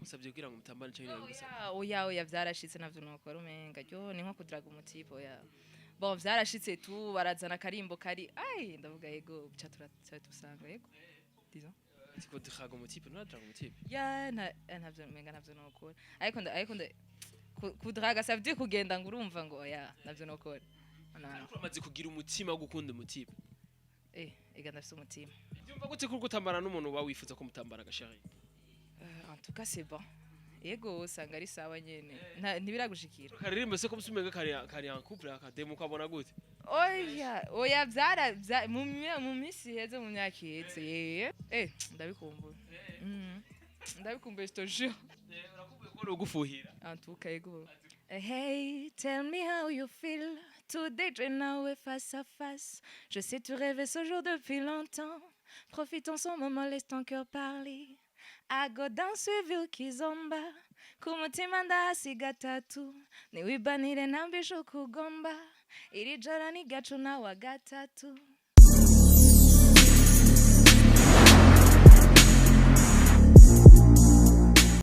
Yabigusabye kugira ngo mutambane canke yabigusabye? Oya, oya, vyarashitse, navyo nokora, umenga ryo ni nko kudraga umu type. Oya, bon, vyarashitse tu, barazana akarimbo kari ai, ndavuga yego, ca tusanga yego, disons. Siko draga umu type, nturadraga umu type? Ya, ntavyo umenga ntavyo nokora, ariko kudraga ça veut dire kugenda ngo urumva ngo oya, navyo nokora. No. Ariko uramaze kugira umutima wo gukunda umu type? Eh, ega ndafise umutima. Byumva gute kuri gutambana n'umuntu uba wifuza ko mutambana gashari? En tout cas, c'est bon, yego, usanga ari sawa nyene. Ntibiragushikira? Karirimbo se ko musumenga kari en couple, akademo ukabona gute? Oya, oya, vyara mu minsi iheze, mu myaka iheze, ndabikumbuye. Ndabikumbuye, je te jure. Urakumbuye ko ugufuhira? En tout cas, yego. Hey, tell me how you feel today, je nawe face à face. Je sais, tu rêvais ce jour depuis longtemps. Profitons ce moment, laisse ton cœur parler. I go dance with you kizomba, ku mutima ndahasiga tatu, niwibanire ntambishe ukugomba, iri joro ni gacu na wa gatatu.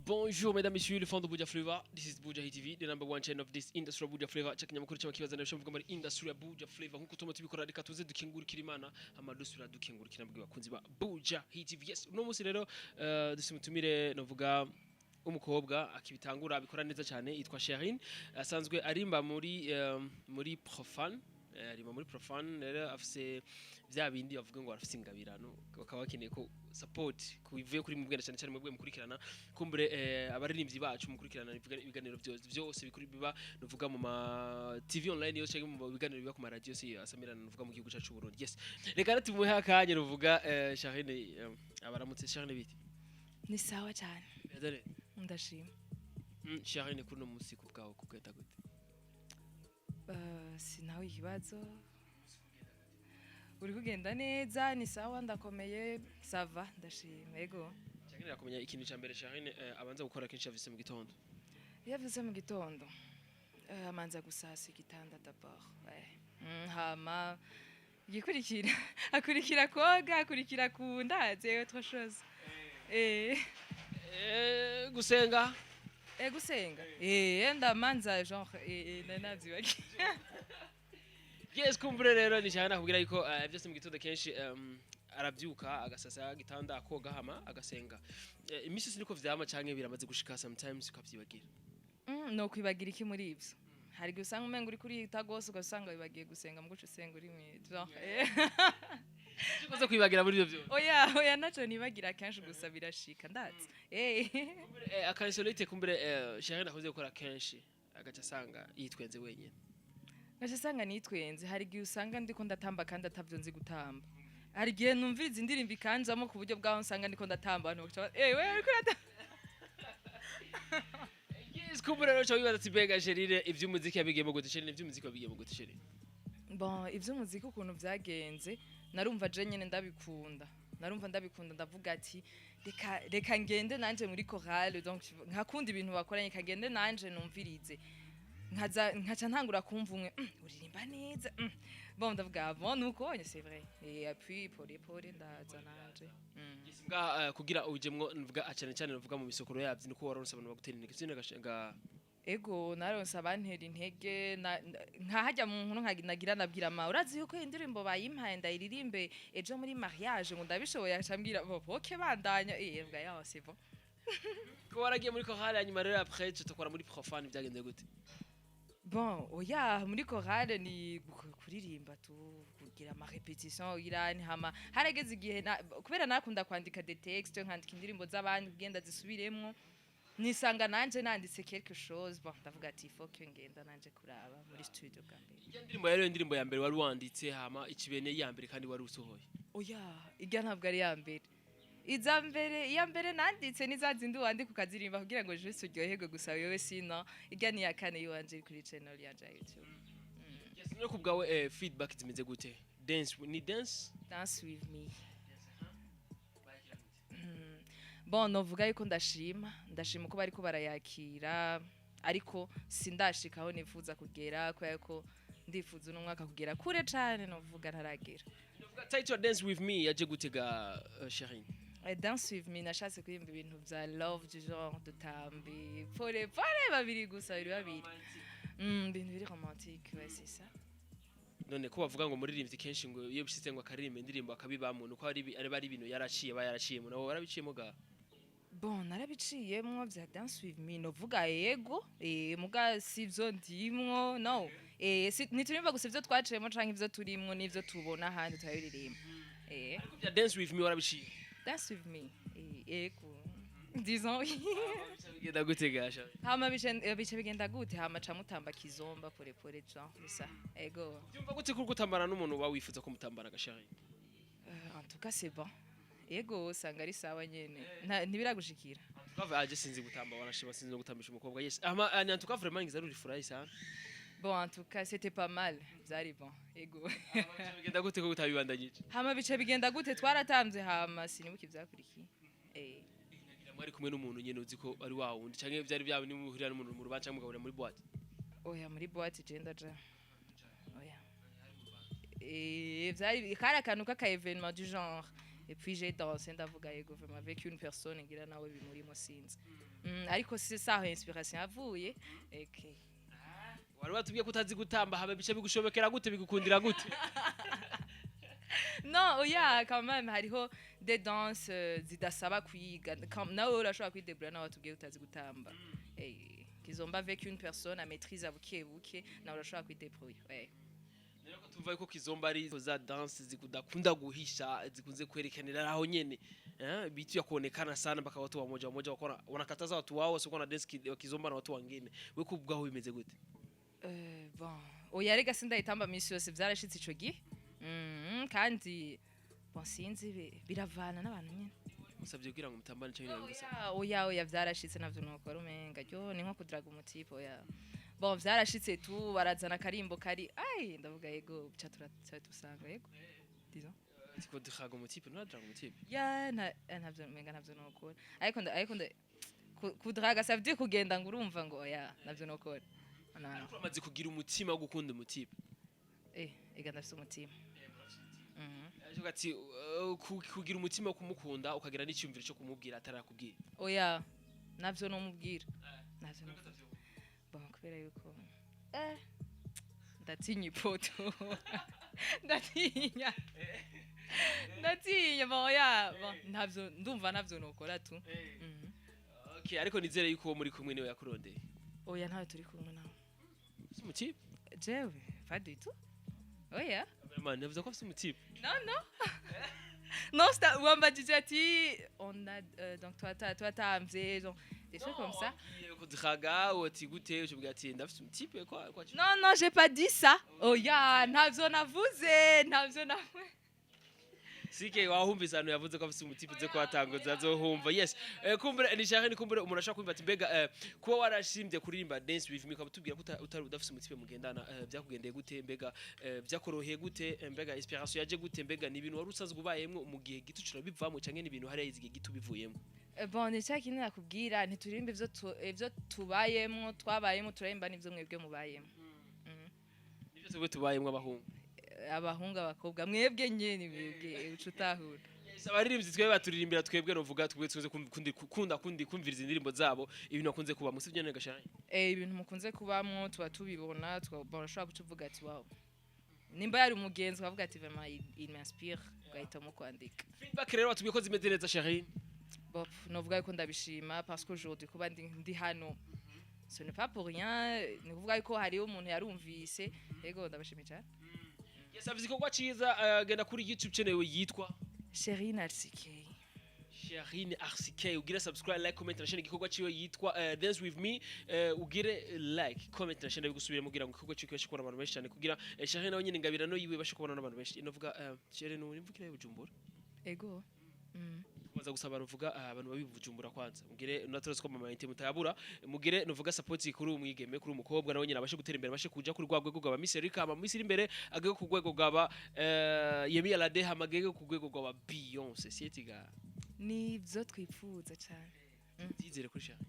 Bonjour mesdames, messieurs, les fans de Buja Flavor. This is Buja TV, the number one channel of this industry of Buja Flavor. Check nyamakuru cy'abakibaza nabyo mvuga muri industry ya Buja Flavor. Nkuko tuma tubikora, reka tuze dukingurikira Imana, hama dusubira dukingurikira mbwe bakunzi ba Buja TV. Yes, uno munsi rero dufise umutumire, novuga umukobwa akibitangura, abikora neza cyane, yitwa Sherine, asanzwe arimba muri Profane. Arimba muri Profane. Rero afise vya bindi bavuga ngo arafise ingabirano, bakaba bakeneye ko support kubivuye kuri mubwenda, cyane cyane mubwe mukurikirana kumbure abaririmbyi bacu, mukurikirana ibiganiro byose byose bikuri biba, nuvuga mu ma TV online yose cyangwa mu biganiro biba ku ma radio yose asamirana, nuvuga mu gihugu cyacu Burundi. Yes, reka rero tumuhe akanya, nuvuga Sharine, abaramutse. Sharine, biti? Ni sawa cyane. Dore. Ndashima. Sharine, kuri uno munsi ku bwawe kugenda gute? Sinawe ikibazo, uri kugenda neza, ni sawa, ndakomeye, ça va, ndashima, yego. Sharine, kumenya ikintu cya mbere Sharine abanza gukora kenshi avise mu gitondo? Iyo avuze mu gitondo, amanza gusasa igitanda d'abord. Hama igikurikira akurikira koga, akurikira kundaze autre chose. Gusenga? Gusenga, ndamanza genre navyibagiye. Yes, kumbure rero ni cyane nakubwira yuko byose mu gitondo kenshi arabyuka agasasa igitanda, akoga, hama agasenga. Imisi yose niko vyama canke biramaze gushika sometimes ukavyibagira? No kwibagira iki muri ivyo? Hari igihe usanga umenga uri kuriyita gose, ugasanga wibagiye gusenga, muguca usenga uri mwiza. Ukoze kwibagira muri ivyo vyose? Oya, oya, naco nibagira kenshi, gusa birashika, ndazi. Kumbure, aka insolite kumbure Sharon akoze gukora kenshi agaca asanga yitwenze wenyine? Ngaca usanga nitwenze. Hari igihe usanga ndiko ndatamba kandi atavyo nzi gutamba. Hari igihe numviriza indirimbo ikanzamo ku buryo bwaho nsanga ndiko ndatamba, abantu bakaca wewe uriko uratamba. Yes, kumbure rero uca wibaza ati mbega Sherine ivy'umuziki yabigiyemo gute? Sherine, ivy'umuziki wabigiyemo gute, Sherine? Bon, ivy'umuziki ukuntu vyagenze, narumva je nyene ndabikunda, narumva ndabikunda, ndavuga ati reka reka ngende nanje muri chorale. Donc nkakunda ibintu bakoranye, reka ngende nanje numvirize. Nkaza nkaca ntangura kumva umwe uririmba neza. Bon, ndavuga bon, nuko c'est vrai, et puis pole pole ndaza nanje. Yes, mbwa kugira ujemwo, nvuga cyane cyane nvuga mu misokoro yavyo, niko waronse abantu bagutera intege sivyo ga? Ego, naronse abantera intege nkahajya mu nkuru nagira nabwira ma urazi yuko iyi ndirimbo bayimpaye ndayiririmbe ejo muri mariage, ngo ndabishoboye, acambwira bo ok, bandanya, mbwa yaho c'est bon. Ko waragiye muri chorale, hanyuma rero après tukora muri Profane, byagenze gute? Bon, oya, muri chorale ni kuririmba tu, kugira ama répétition irani. Hama harageze igihe kubera nakunda kwandika des textes, nkandika indirimbo z'abandi kugenda zisubiremwo, nisanga nanje nanditse quelque chose. Bon, ndavuga ati faut que ngenda nanje kuraba muri studio bwa mbere. Iyo ndirimbo rero, indirimbo ya mbere wari wanditse, hama ikibene ya mbere kandi wari usohoye? Oya, irya ntabwo ari iya mbere. Iza mbere, iya mbere nanditse ni za zindi wandika ukazirimba kugira ngo juste uryoherwe gusa wewe. Sino irya ni iya kane yiwanje iri kuri channel yanje ya YouTube. Yes, no kubwawe feedback zimeze gute? Dance ni dance? Dance with me. Bon, novuga yuko ndashima, ndashima uko bariko barayakira, ariko sindashika aho nifuza kugera, kubera ko ndifuza uno mwaka kugera kure cane, novuga ntaragera. Novuga title Dance with Me yaje gute ga, Sherine? Dance with me, nashatse kuririmba ibintu vya love, du genre dutambe pole pole, babiri gusa, babiri babiri. Ibintu biri romantique, ouais, c'est ça. None ko bavuga ngo muririmbyi kenshi ngo iyo bishitse ngo akaririmba indirimbo akabibamwo, nuko ari ibintu yaraciye, aba yaraciyemo, nabo barabiciyemo ga? Bon, narabiciyemwo vya dance with me, novuga yego, muga sivyo ndimwo, no. Ntituririmba gusa ivyo twaciyemo canke ivyo turimwo, n'ivyo tubona ahandi turabiririmba. Ariko bya dance with me warabiciye? Dance with me, yego, disons oui. Bigenda gute gasha? Hama bica bigenda gute? Hama ca mutamba kizomba pole pole, genre c'est ça, ego. Byumva gute kuri gutambana n'umuntu uba wifuza ko mutambana gashari? En tout cas c'est bon, ego, usanga ari sawa nyene. Ntibiragushikira? Tukava aje sinzi gutamba, wanashima sinzi no gutambisha umukobwa, yes. Ama en tout cas vraiment ngiza ruri furahi sana. Bon, en tout cas c'était pas mal, vyari bon, ego. Bigenda gute ko utabibandanyije? Hama bica bigenda gute? Twaratamvye, hama sinibuka ivyakurikiye. Ngira mwari kumwe n'umuntu nyene uzi ko ari wa wundi, canke vyari byaba nimuhurira n'umuntu mu rubanza canke mugahurira muri boîte? Oya, muri boîte je ndaja, oya. Vyari kari akantu k'aka événement du genre, et puis j'ai dansé, ndavuga yego, vraiment avec une personne ngira nawe bimurimo, sinzi. Ariko c'est ça aho inspiration yavuye, okay. Wari watubwiye ko utazi gutamba, haba bice bigushobokera gute, bigukundira gute? Non, oya, quand même hariho des danses zidasaba kwiga. Nawe urashobora kwidebura, nawe watubwiye utazi gutamba. Kizomba avec une personne a maîtrise buke buke, nawe urashobora kwidebrouiller, ouais. Rero ko tumva yuko kizomba ari za danse zikudakunda guhisha, zikunze kuerekanira aho nyene, bitu ya kuonekana sana mpaka watu wamoja wamoja wakona wanakataza watu wao wasiokuwa na dance kizomba na watu wengine. We kubwaho bimeze gute? Bon, oya rega, sindayitamba misi yose, vyarashitse ico gihe. Kandi bon, sinzi, biravana n'abantu nyene. Musabye kugira ngo mutambane canke gusa? Oya, oya, oya, vyarashitse, navyo nokora umenga ryo ni nko kudraga umutipe, oya. Bon, vyarashitse tu, barazana akarimbo kari ai, ndavuga yego, ca tusanga yego, disons. Tiko draga umutipe, nuradraga umutipe? Ya, ntavyo umenga ntavyo nokora, ariko kudraga ça veut dire kugenda ngo urumva ngo oya, navyo nokora, no, no. Ariko uramaze kugira umutima wo gukunda umutipe? Ega ndafise umutima. Avuga ati kugira umutima wo kumukunda, ukagira n'icyumviro cyo kumubwira atarakubwira. Oya, navyo nomubwira, navyo nomubwira. Bon, kubera yuko ndatinya ipoto, ndatinya, ndatinya. Bon, oya, bon, ntavyo ndumva, ntavyo nokora tu. Okay, ariko nizere yuko uwo muri kumwe niwe yakurondeye. Oya, ntawe turi kumwe nawe. Ufise umutipe? Jewe pas du tout, oya. Man, yavuze ko afise umutipe. Non, non, non, wambajije ati on a donc toi t'as toi t'as genre des trucs comme ça. Ko draga uti gute, ucubwira ati ndafise umutipe kwa. Non, non, j'ai pas dit ça, oya, ntavyo navuze, ntavyo navuze. Sike wahumvise ahantu yavuze ko afise umutipe, uze kuhatanguza azohumva, yes. Kumbure ni shaka ni kumbure umuntu ashaka kumva ati mbega kuba warashimbye kuririmba dance with me, ukaba tubwira ko utari udafise umutipe mugendana, byakugendeye gute? Mbega byakoroheye gute? Mbega inspiration yaje gute? Mbega ni ibintu wari usanzwe ubayemwo mu gihe gito urabivamo, canke ni ibintu hariya igihe gito ubivuyemo? Bon, ni cya kintu nakubwira, ntituririmba ivyo tubayemwo, twabayemwo, turirimba n'ivyo mwebwe mubayemwo. Nivyo twebwe tubayemwo abahungu? Abahungu, abakobwa, mwebwe nyene, mwebwe uca utahura. Yes, abaririmbyi twebwe baturirimbira twebwe, novuga twebwe tuze kunda kundi kumviriza indirimbo zabo, ibintu bakunze kuba musivyo none gashanye? Ibintu mukunze kubamwo tuba tubibona, bon, ushobora guca uvuga ati wow, nimba yari umugenzi ukavuga ati vraiment il m'inspire, ugahitamo kwandika. Feedback rero batubwiye ko zimeze neza, Sherine. Bon, novuga yuko ndabishima parce que aujourd'hui kuba ndi hano, ce n'est pas pour rien, ni kuvuga yuko hariho umuntu yarumvise. Yego, ndabashimiye cyane. Yes, afise igikorwa ciza. Genda kuri YouTube channel yitwa Sherine Arsikei. Sherine Arsikei, ugire subscribe, like, comment na share igikorwa ciwe yitwa Dance with Me. Ugire like, comment na share, bigusubiremo kugira ngo igikorwa ciwe kibashe kubona abantu benshi cyane, kugira Sherine nawe nyine ngabirano yiwe bashe kubona n'abantu benshi. Novuga Sherine nimvukira Bujumbura? Ego. Kubanza gusaba nuvuga abantu babi Bujumbura kwanza mugire naturazi ko mama inte mutayabura, mugire nuvuga support kuri umwigeme, kuri umukobwa, nawe nyine abashe gutera imbere, abashe kuja kuri rwa rwego rwa Miss Erika, ama Miss iri imbere agege ku rwego rwa Yemi Alade, hama agege ku rwego rwa Beyonce sietiga. Nivyo twipfuza cyane. Tizere kuri Sherine?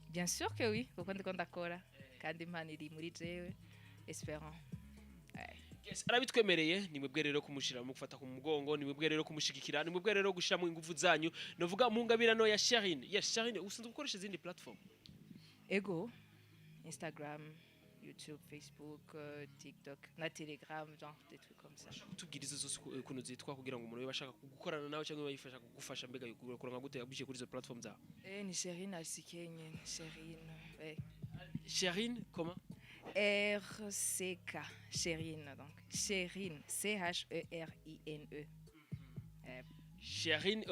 Bien sûr que oui, kuko ndiko ndakora kandi impano iri muri jewe, espérons. Yes, arabitwemereye. Ni mwebwe rero kumushira mu gufata ku mugongo, ni mwebwe rero kumushigikira, ni mwebwe rero gushiramo ingufu zanyu, novuga mu ngabirano ya Sherine. Yes, Sherine, usanzwe gukoresha izindi platform? Ego, Instagram, YouTube, Facebook, TikTok na Telegram, genre des trucs comme ça. Kutubwira izo zose ukuntu zitwa, kugira ngo umuntu yoba ashaka gukorana nawe cyangwa yifasha kugufasha, mbega yokora gute yabishiye kuri izo platform zawe? Eh, ni Sherine LCK nyene, Sherine, ouais. Sherine comment? RCK, Sherine, donc Sherine, C H E R I N E. Sherine,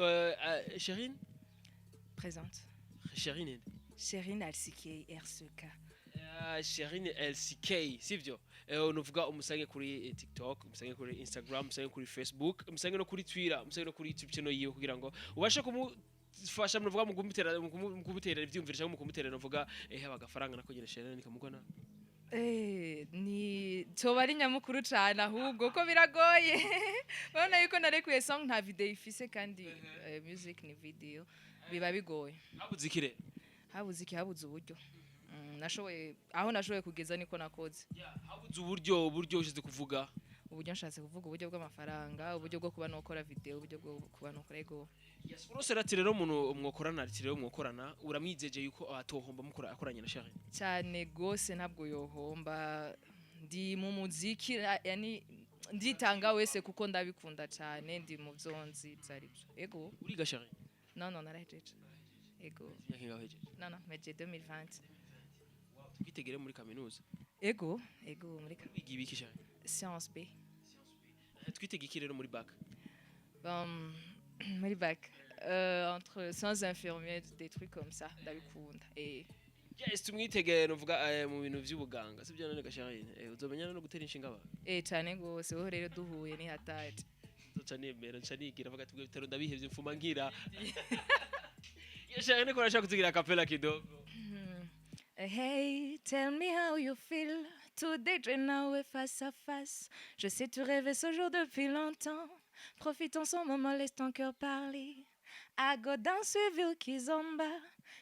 Sherine. Présente. Sherine. Sherine LCK RCK. Sherine LCK, sivyo? Unuvuga umusange kuri TikTok, umusange kuri Instagram, umusange kuri Facebook, umusange no kuri Twitter, umusange no kuri YouTube channel yiwe, kugira ngo ubashe kumufasha, muvuga mu kumutera ivyumviro cyangwa mu kumutera, nuvuga haba agafaranga nako nyine Sherine nikamugwa. Eh, ni coba ari nyamukuru cane, ahubwo ko biragoye. Urabona yuko narekuye song nta video ifise, kandi music ni video, biba bigoye. Habuze ikire? Habuze iki? Habuze uburyo. Nashoboye aho nashoboye kugeza, niko nakoze. Habuze uburyo ushize kuvuga? Uburyo nshatse kuvuga uburyo bw'amafaranga, uburyo bwo kuba nokora video, uburyo bwo kuba nokora, ego. Yes, urose ati rero umuntu mwokorana, ati rero mwokorana, uramwizeje yuko atohomba mukora akoranye na Sherine? Cyane gose, ntabwo yohomba. Ndi mu muziki, yani nditanga wese kuko ndabikunda cyane, ndi mu byo nzi ibyo ari byo, ego. Uriga, Sherine? Non, narahejeje, ego. Imyaka ingahe uhejeje? Non, meje 2020. Twitegere muri kaminuza? Ego, muri Wiga ibiki, Sherine? Science B. Twitege iki rero muri bac? Muri bac, entre sciences infirmières, des trucs comme ça, ndabikunda et Yes, tumwitegere, nuvuga mu bintu vy'ubuganga, sibyo none Gasharine? Uzomenya no gutera inshinga abantu? Eh, cyane gose. Wowe rero duhuye ni hatari. Nzoca nemera nca nigira avuga ati bitaro ndabihevye, mfuma nkira. Yes, Sharine, ko urashaka kutugira acapella kidogo? Hey, tell me how you feel today, nawe face à face. Je sais, tu rêvais ce jour depuis longtemps. Profitons ce moment, laisse ton cœur parler. I go dance with you kizomba.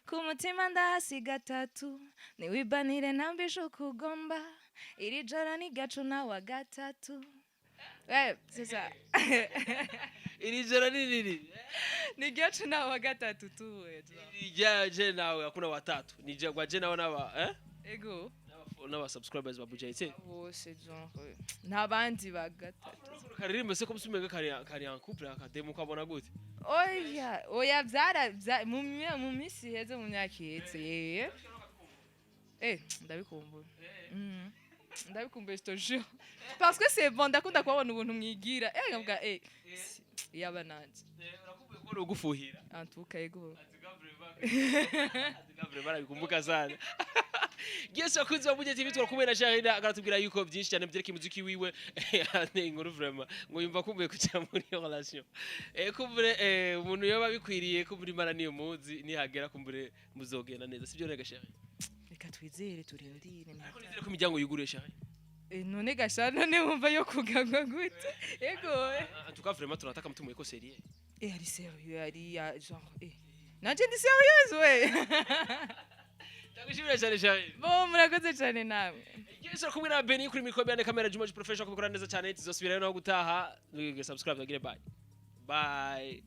Kumutima ndahasiga tatu. Niwibanire ntambishe ukugomba. Iri joro ni gacu nawa gatatu. Ouais, c'est ça. Iri joro ni nini? Ni gacu nawa gatatu tu. Ouais, tu vois. Ni je nawe, hakuna watatu, ni je kwa je nawe n'aba Ego. N'aba subscribers ba Buja Hit. Bose, genre nta bandi ba gatatu. Karirimbo se ko musumenga kari en couple, akademo ukabona gute? Oya, byara mu minsi iheze, mu myaka iheze, ye ndabikumbuye. Ndabikumbuye, je te jure, parce que c'est bon, ndakunda kubabona ubuntu mwigira, nkavuga yaba nanje. Urakumbuye kubona ugufuhira? En tout cas, ego. Atuka barabikumbuka sana. Yes, bakunzi ba Buja TV, turakumwe na Sharina, akaratubwira yuko byinshi cyane byerekeye umuziki wiwe. Ane inkuru vraiment ngo yumva akumbuye kuja muri iyo relation. Kumbure umuntu yoba bikwiriye, kumbure Imana niyo muzi, nihagera kumbure muzogenda neza, sibyo rega Sharina? Reka twizere, turindire. Ariko nizere ko imiryango yuguruye, Sharina. None gasha, none wumva yo kugagwa gute? Ego. En tout cas, vraiment tunataka mtu mweko sérieux. Ari sérieux, ari ya genre nanje ndi sérieuse, we. Ndagushimira cyane, Sharina. Bon, murakoze cyane namwe. Yesu kumwe na Benny kuri micro ya kamera, Juma Professional, kubikora neza cyane. Tuzosubirayo naho gutaha. Subscribe, bagire bye bye.